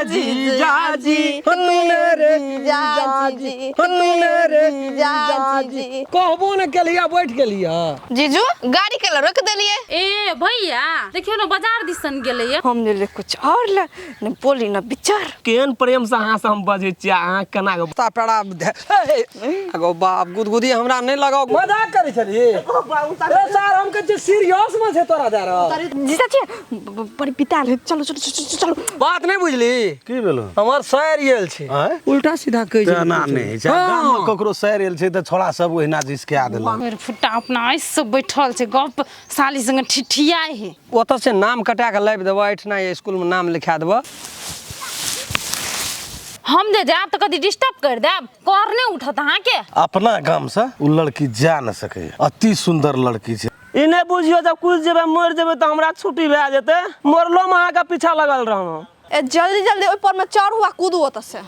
जीजाजी रे जीजाजी रे जीजाजी। कहबो ने केलियै, बैठ गेलियै। जीजू, गाड़ी के रोक देलिए। ए भैया, देखियो ने, बाजार दिसन गेलैया। हम ले कुछ और ले ने बोली न विचार। केहन प्रेम से अहाँ से हम बजै छियै, अहाँ केना कऽ ता पेड़ा हे, अगो बाप, गुदगुदी हमरा नहि लगाओ। मजाक करै छली ए सर, हम कहै छियै सीरियस मे छै तोरा दए रहल। जीजा जी, बड़ी पिताल है। चलो चलो चलो चलो। बात नहि बुझली। की भेलो? हमर सर आयल छै। आँय? उल्टा सीधा कहै छै। तेना नहि होइ छै। गाममे ककरो सैर आयल छै तऽ छोड़ा सब ओहिना जिसका देलक। बेर फुट्टा अपना आँखि से बैठल छै, गप साली संगे ठिठियाइ है। ओतऽ से नाम कटा कऽ लाबि देबऽ, एहिठिना स्कूलमे नाम लिखा देबऽ। हम जे जायब तऽ कथी डिस्टर्ब कर देब? कर नहि उठत अहाँके? अपना गामसँ ओ लड़की जा न सकैए, अति सुन्दर लड़की छै। ई नहि बुझियौ जब कुछ जेबै, मरि जेबै तऽ हमरा छुट्टी भए जेतै। मरलोमे अहाँके पीछा लगल रहब। ए, जल्दी जल्दी ओहि पर में चढ़ू आ कूदू ओतऽ से।